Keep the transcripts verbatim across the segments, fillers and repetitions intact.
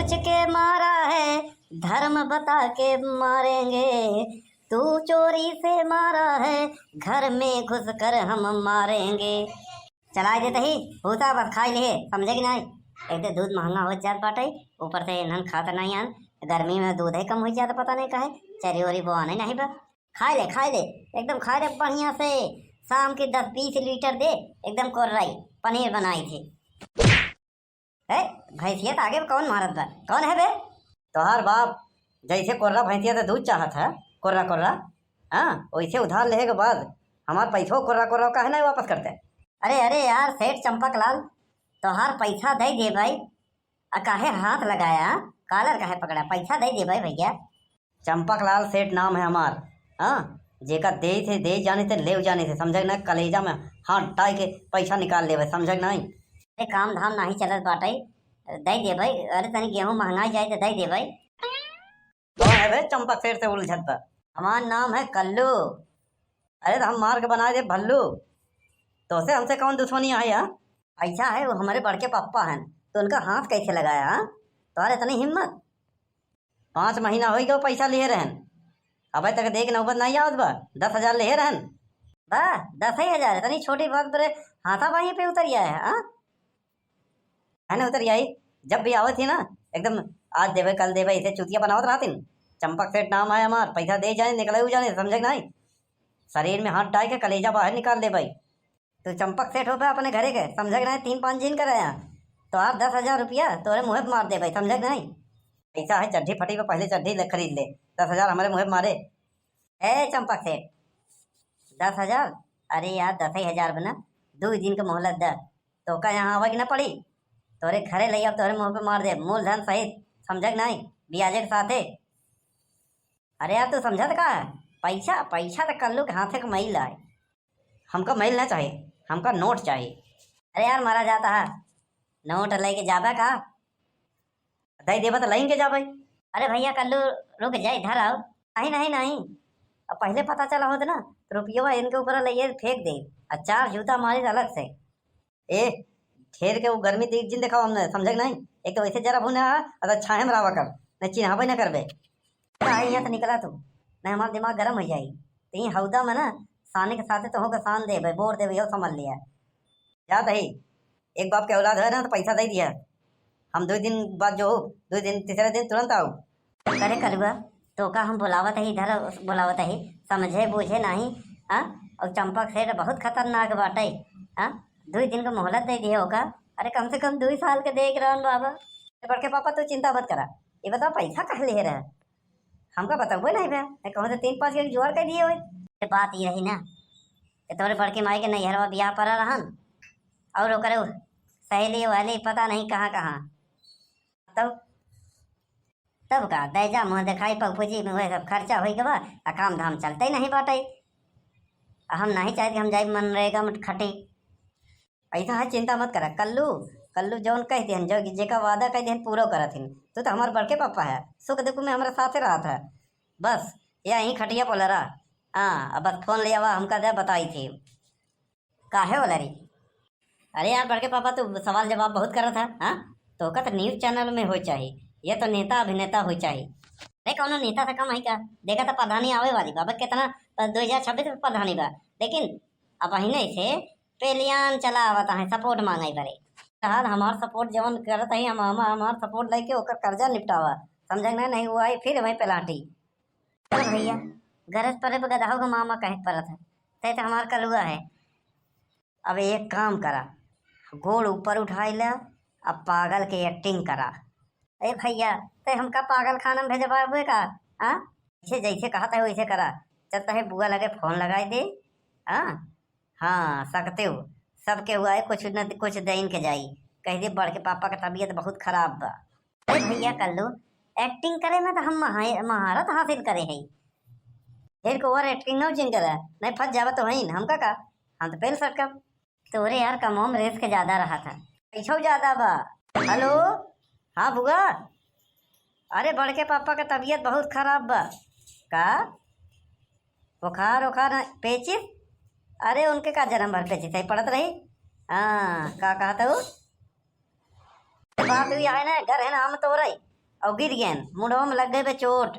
के मारा है, धर्म बता के मारेंगे। तू चोरी से मारा है, घर में घुस कर हम मारेंगे। चलाइ देत ही, होता बस खाइ लिहे, समझे कि नाहीं? एक तो दूध महँगा होइ जात बाटइ, ऊपर से इन्हन खात नाहीं आन, गर्मी में दूधइ कम होइ जात, पता नाहीं काहे, चरी ओरी बोआने नाहीं बा। खाइ ले, खाइ ले, एकदम खाइ ले बढ़िया से, शाम के दस बीस लीटर दे, एकदम कोर्राई, पनीर बनाइ थे। ए, भैंसिया त आगे कौन मारत बा? कौन है बे? तोहार बाप जैसे कोर्रा भैंसिया से दूध चाहत है, कोर्रा कोर्रा, हाँ, वैसे उधार लेहे के बाद हमार पैसो कोर्रा कोर्रा काहे नहीं वापस करते? अरे, अरे यार, सेठ चंपक लाल, तोहार पैसा दे दे भाई, आ काहे हाथ लगाया, कॉलर काहे पकड़ा? पैसा दे दे भाई भैया। चंपक लाल सेठ नाम है हमार। हाँ, जेका दे थे, दे जाने थे, ले जाने थे, समझे ना? कलेजा में हाथ डाल के पैसा निकाल लेवे, समझे नहीं? अरे, काम धाम नाहीं चलत बाटइ, दे दे भाई। अरे, तनी गेहूं महंगाइ जाए तो दे दे भाई। कौन है बे चंपक सेठ से उलझत बा? हमार नाम है कल्लू। अरे, तो हम मार के बनाइ दे भल्लू। तोसे हमसे कौन दुश्मनी है यार? ऐसा है, वो हमारे बड़के पप्पा हैं, तो उनका हाथ कैसे लगाया, हाँ? तोहरे इतनी हिम्मत? पाँच महीना होइ गयो पैसा लिहे रहन, अबे तक देख नौबत नहीं आवत बा। दस हजार लिहे रहन। बा, दस ही हजार, इतनी छोटी बात पर हाथापाई पे उतर गया है, हाँ? है ना, उतर आई। जब भी आवत ही ना, एकदम आज देबे, कल देबे, इसे चुतिया बनावत रहतिन। चंपक सेठ नाम है हमार, पैसा दे जाने, निकले जाने, समझे कि नहीं? शरीर में हाथ डाल के कलेजा बाहर निकाल दे भाई। तू चंपक सेठ हो बे अपने घरे के, समझे कि नहीं? तीन पाँच जिन करे यहाँ, तो आप दस हजार रुपया तोरे मुँहे पे मार दे भाई, समझे कि नहीं? पैसा है चड्ढी फटी पे, पहले चड्ढी ले, खरीद ले, दस हजार हमारे मुँहे पे मारे। ए चंपक सेठ, दस हजार? अरे यार, दस ही हजार बना, दो दिन के मोहलत दे, तो का यहाँ आवे के ना पड़ी? तोरे घरे ले अब तोरे मुँह पे मार दे, मूलधन सहित, समझे कि नहीं? ब्याजे के साथे। अरे यार, तू समझत का है? पैसा, पैसा तो कल्लू के हाथे के मैल आए। हमका मैल ना चाही, हमका नोट चाही। अरे यार, मरा जाता है, नोट लेके जाबे का? दे देबा तो लइके जाबे। अरे भैया कल्लू, रुक जा, इधर आओ। नहीं, नहीं, नहीं, अब पहले पता चला होत ना, तो रुपयवा इनके ऊपर ले फेंक दे, आ चार जूता मारी अलग से। ए, ठेर के वो गर्मी देख जिन देखाओ हमने, समझे कि नहीं? एक तो वैसे जरा भूना है, अगर छाहे में रहा कर, नहीं चिन्हाबे ना करबे। का है, यहाँ से निकला तू, नहीं हमारा दिमाग गर्म हो जाई। तो ये हौदा में ना, सानी के साथे तोहू के सान देबे, बोर देबे, यो समझ लिया। जात ही, एक बाप के औलाद है ना, तो पैसा दे दिया। हम दो दिन बाद जो हो, दो दिन, तीसरे दिन तुरंत आओ। करे कलुआ, तो का हम बुलावत ही, इधर बुलावत ही, समझे बूझे नाही, हाँ? और चंपक सेठ बहुत खतरनाक बाटे, हाँ? दुई दिन के मोहलत दे दिए होगा। अरे, कम से कम दुई साल के देख रहन बाबा। बड़के पापा, तू चिंता मत करा। ये बताओ, पैसा कहाँ ले रहे? हमका बतउबे नहीं बे। मैं कहूँ तो तीन पाँच के जुगाड़ कर दिए होए। ये बात ये रही ना कि तोरे बड़की माई के नैहरवा बियाह पड़ा रहन, और ओकरे सहेली वहेली पता नहीं कहाँ कहाँ। तब, तब का, दैजा मुँह दिखाई पगपुजी में वह सब खर्चा होई के बा, आ काम धाम चलते ही नहीं बाटे। आ हम नहीं चाहते कि हम जाई मनरेगा में खटी। ऐसा है, चिंता मत करा। कल्लू, कल्लू जौन कह दिहन, जो जेका वादा कह दिहन, पूरा करत हिन। तू तो हमार बड़के पापा है, सुख दुख में हमारे साथे रहत है। बस, यहीं खटिया पर लड़ा। हाँ, अब बस फोन ले आवा, हमका दे, बताई थी। काहे वाला रे? अरे यार, बड़के पापा, तू सवाल जवाब बहुत करत है, हाँ? तो का तो न्यूज़ चैनल में हो चाही, ये तो नेता अभिनेता हो चाही। अरे, कौनो नेता से कम है का? देखा तो प्रधानी आवे वाली बा, बा कितना, दो हजार छब्बीस में प्रधानी बा, लेकिन अब अहिने से पेलियान चला आवत है सपोर्ट मांगे बरे। हाल हमार सपोर्ट जवन करत है, हम, हम, हमार सपोर्ट लेके ओकर कर्जा निपटावा, समझे ना? नहीं हुआ है फिर वहीं पेलाटी। चल भैया, गरज परे पे गदहो के मामा कहे के पड़त है, तै तो हमार कलुआ है। अब एक काम करा, गोड़ ऊपर उठाई ला, अब पागल के एक्टिंग करा। ए भैया, तै हमका पागल खाना में भेजवाबे का? हाँ, जैसे, जैसे कहत है वैसे करा। चल, तहे बुआ लगे फोन लगाई दे। हाँ, हाँ, सकते हो, सबके हुआ है, कुछ न कुछ देन के जाई। कह दे बड़के पापा का तबीयत बहुत खराब बा। अरे भैया कल्लू, एक्टिंग करे में तो हम महा-, महारत हासिल करे है। ढेर को ओवर एक्टिंग न जिन करे, नहीं फंस जावा तो हईन, हमका का, हम तो पेल सकब। तोरे यार कमवा में रिस्क ज्यादा रहा था। पैसो ज्यादा बा। हेलो, हाँ बुआ, अरे बड़के पापा का तबीयत बहुत खराब बा। का? बुखार उखार न-, पेचिस? अरे उनके का जन्म भर पेचिस है पड़त रही। हाँ, का कहत हूँ? बात हुई है ना, घर है ना हम तो रही। और गिर गएन, मुड़वा में लग गए बे चोट।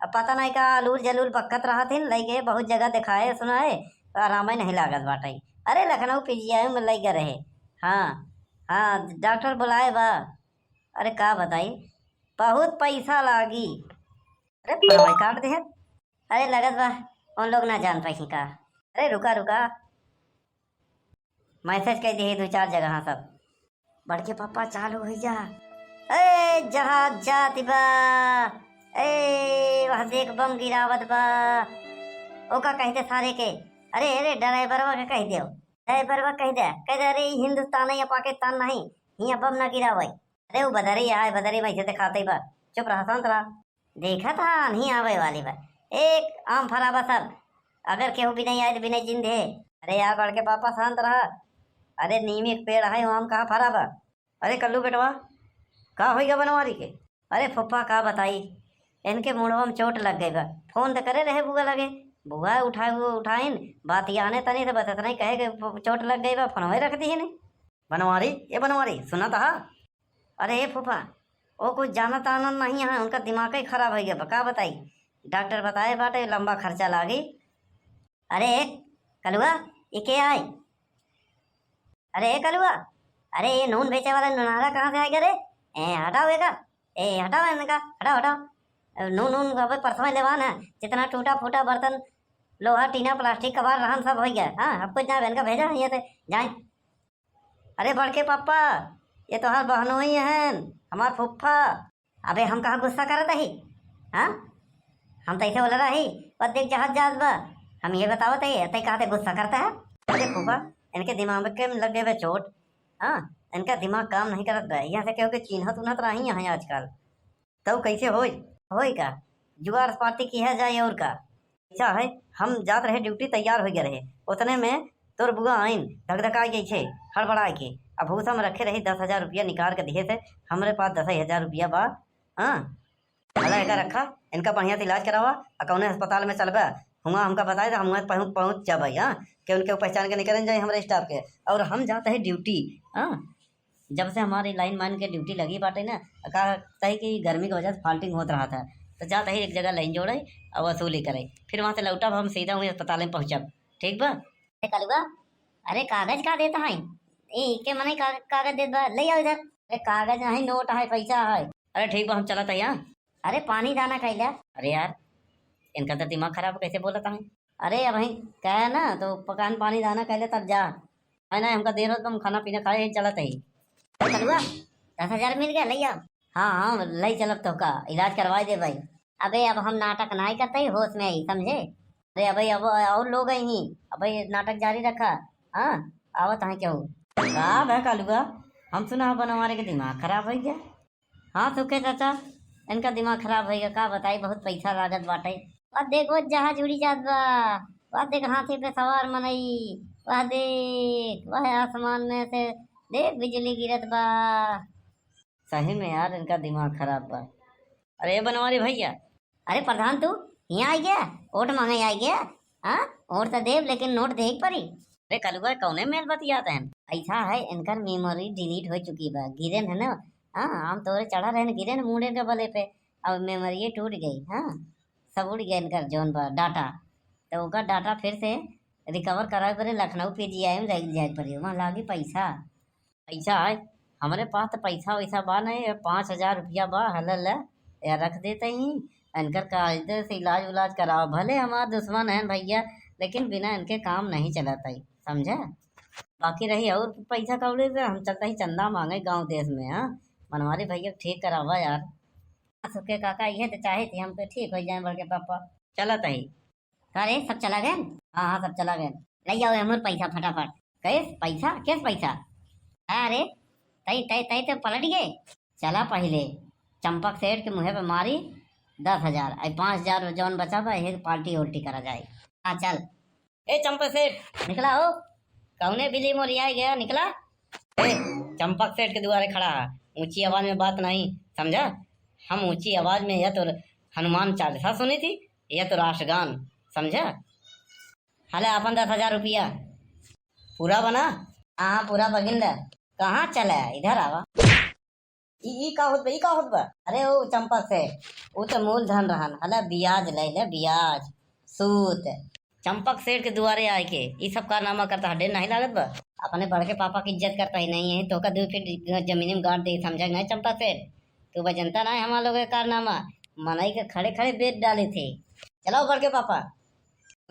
अब पता नहीं का आलूर जलूर बक्कत रहत हिन, लइ गए बहुत जगह देखाए सुनाए, तो आरामे नहीं लागत बाटे। अरे लखनऊ पीजीआई में लइ गए रहे। हाँ, हाँ, डॉक्टर बुलाए बा। अरे का बताई, बहुत पैसा लागी। अरे फोनवा काट दे। अरे लगत बा उन लोग ना जान पाई का। अरे रुका रुका, मैसेज कर दे दो चार जगह सब। बड़के पापा चालू हो जा। ए जहाज जात बा, ए वह देख बम गिरावत बा। ओका कह दे सारे के। अरे अरे ड्राइवरवा के कह दे, ड्राइवरवा कह दे, कह दे अरे ई हिंदुस्तान है या पाकिस्तान नहीं, हियाँ बम ना गिरावे। अरे वो बदरी आए, बदरी में से दिखाते बा। चुप रहा, शांत रहा। देखा था आन्ही आवे वाली बा। एक आम फरा बा सब। अगर केहू भी नहीं आए तो भी नहीं जिंदे। अरे यार बड़के पापा शांत रहा। अरे नीम एक पेड़ है, वो आम कहाँ फरा बा? अरे कल्लू बेटवा, का होइगा बनवारी के? अरे फुफ्फा का बताई, इनके मुड़वा में चोट लग गई बा। फोन तो करे रहे बुआ लगे, बुआ उठाए, वो उठाइन, बात याने तनी से बस इतना ही कहे के चोट लग गई बा, फोनवे रख दी है। बनवारी, ए बनवारी, सुना तहा? अरे ए फूफा, ओ कुछ जानत आनत नहीं है, उनका दिमाग ही खराब होइ गया बा, का बताई? डॉक्टर बताए बाटे लंबा खर्चा लागी। अरे ए कलुआ, ये के आए? अरे ए कलुआ, अरे ये नून बेचे वाला नुनहरा कहाँ से आएगा रे? ए हटाओ एका, ए हटाओ इनका, हटाओ हटाओ। नून नून अबे परसों लेवान है, जितना टूटा फूटा बर्तन, लोहा टीना प्लास्टिक कबार रहन सब होइ गया। हाँ अब कुछ ना इनका भेजा है यहाँ से, जाए। अरे बड़के पापा, ये तोहार बहनोई हन, हमार फुफ्फा। अबे हम कहाँ गुस्सा करत ही? हाँ, हम तो ऐसे बोल रही, पर देख जहाज जहाज बा, हम ये बतावत ही, तै कहाँ से गुस्सा करता है? अरे फूफा, इनके दिमाग में के लग गए बे चोट। हाँ, इनका दिमाग काम नहीं करत बा, यहाँ से केहू के चीन्हत उन्हत रही यहाँ आजकल। तब कैसे होई? होई का? जुगाड़ पाती किया जाए और का? अच्छा है, हम जात रहे ड्यूटी, तैयार हो गए रहे, उतने में तोर बुआ आइन, धकधकाए गई छे, हड़बड़ाए के। अब भूसा में रखे रही दस हजार रुपया निकाल के दिए थे, हमरे पास दस ही हजार रुपया बा। हाँ, भला एका रखा, इनका बढ़िया से इलाज करावा, आ कौने अस्पताल में चलबा, हुआ हमका बताए तो हम वहाँ पहुँच, पहुँच जाबे। हाँ, कि उनके पहचान के निकल जाए हमरे स्टाफ के, और हम जाते हैं ड्यूटी। हाँ, जब से हमारी लाइन मैन के ड्यूटी लगी बाटे ना, का तय कि गर्मी की वजह से फाल्टिंग होत रहा था, तो जाते ही एक जगह लाइन जोड़े और वसूली करे, फिर वहाँ से लौटब हम सीधा वहीं अस्पताल में पहुँचब। ठीक बा? ए कलुआ, अरे कागज का देता है? ए के मने का, कागज देत बा, ले आओ इधर। अरे कागज नहीं, नोट है, पैसा है। अरे ठीक बा, हम चलत है यहाँ। अरे पानी दाना कैला। अरे यार, इनका तो दिमाग खराब, कैसे बोलत है? अरे अब कहे ना तो पकान पानी दाना कैले तब जा। नहीं नहीं, हमका देर होत, हम खाना पीना खाए चलत ही। कलुआ, दस हजार मिल गया, ले आओ। हाँ हाँ, ले चलब तो का, इलाज करवाए दे भाई। अबे अब हम नाटक नाई करते ही, होश में आई, समझे? अरे अबे अब और लोग आई ही, अबे नाटक जारी रखा। हाँ, आवत है क्यों? का बे कलुआ, हम सुना बनवारे के दिमाग खराब हो गया। हाँ सुखे चाचा, इनका दिमाग खराब होइगा, का बताई, बहुत पैसा लागत बाटे। और देखो जहाज उड़ी जात बा, वह देख हाथी पे सवार मनई, वह देख, वह आसमान में से देख बिजली गिरत बा। सही में यार, इनका दिमाग खराब बा। अरे बनवारी भैया। अरे प्रधान, तू यहाँ आ गया, वोट मांगे आ गया? हाँ, वोट तो देब लेकिन नोट देख परी। अरे कलुआ, कौने मेल बतियात हन? ऐसा है, इनकर मेमोरी डिलीट हो चुकी बा, गिरेन है ना। हाँ, हम तोरे चढ़ा रहन, गिरेन मुड़े के बले पे, अब मेमोरी टूट गई। हाँ, सब उड़ गया इनकर जौन बा डाटा, तो ओकर डाटा फिर से रिकवर करावे पड़े, लखनऊ पीजीआई में ले जाए पड़े, वहाँ लागी पैसा। पैसा है, हमरे पास तो पैसा वैसा बा नहीं, ये पाँच हजार रुपया बा, हले ले, या रख देते ही, इनकर कायदे से इलाज उलाज कराओ। भले हमार दुश्मन है भैया, लेकिन बिना इनके काम नहीं चलत है, समझे? बाकी रही और पैसा कौड़ी से, हम चलते ही चंदा मांगे गांव देश में। हाँ, बनवारी भैया ठीक करावा यार। सुखे काका, ये तो चाहे थे हमके ठीक हो जाए बड़के पापा। चलत ही। का रे, सब चला गए? हाँ हाँ, सब चला गए। ले जाओ हमर पैसा फटाफट। कैस पैसा? कैस पैसा? अरे, तई तई तई तो पलट गए। चला पहले चंपक सेठ के मुँहे पे मारी दस हजार, आई पाँच हजार जौन बचा बा, यही पार्टी उल्टी करा जाए। हाँ चल। ए चंपक सेठ, निकला हो। कौने बिल्ली मोरियाए गया, निकला। ए, चंपक सेठ के दुआरे खड़ा है, ऊंची आवाज में बात नहीं, समझा? हम ऊंची आवाज में या तो हनुमान चालीसा सुनी थी, या तो राष्ट्रगान, समझा? हले अपन दस हजार रुपया पूरा बना। हाँ, पूरा बगिन ले। कहाँ चला है? इधर आवा। ई, ई का होत बा, ई का होत बा? अरे ओ चंपक सेठ, ऊ त मूलधन रहन, हला बियाज ले ले, बियाज, सूद। चंपक सेठ के दुआरे आए के ई सब कारनामा करता, हड्डे नहीं लागत बा? अपने बड़के पापा की इज्जत करता ही नहीं है, तोहका दो फीट जमीन में गाड़ दे, समझा नहीं चंपक सेठ? तू बा जनता नहीं हमार लोग के कारनामा, मनई के खड़े खड़े बेच डाले थे। चलाओ बड़के पापा।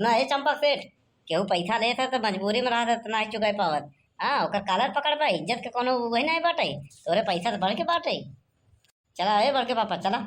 ना ए चंपक सेठ, केहू पैसा लेत है त मजबूरी में रहत है त नाही चुकाई पावत। हाँ, ओकर कालर पकड़ पाई, इज्जत के कोनो वही नहीं बाटे, तोरे पैसा त बढ़ के बाटे। चला ए बड़के पापा, चला।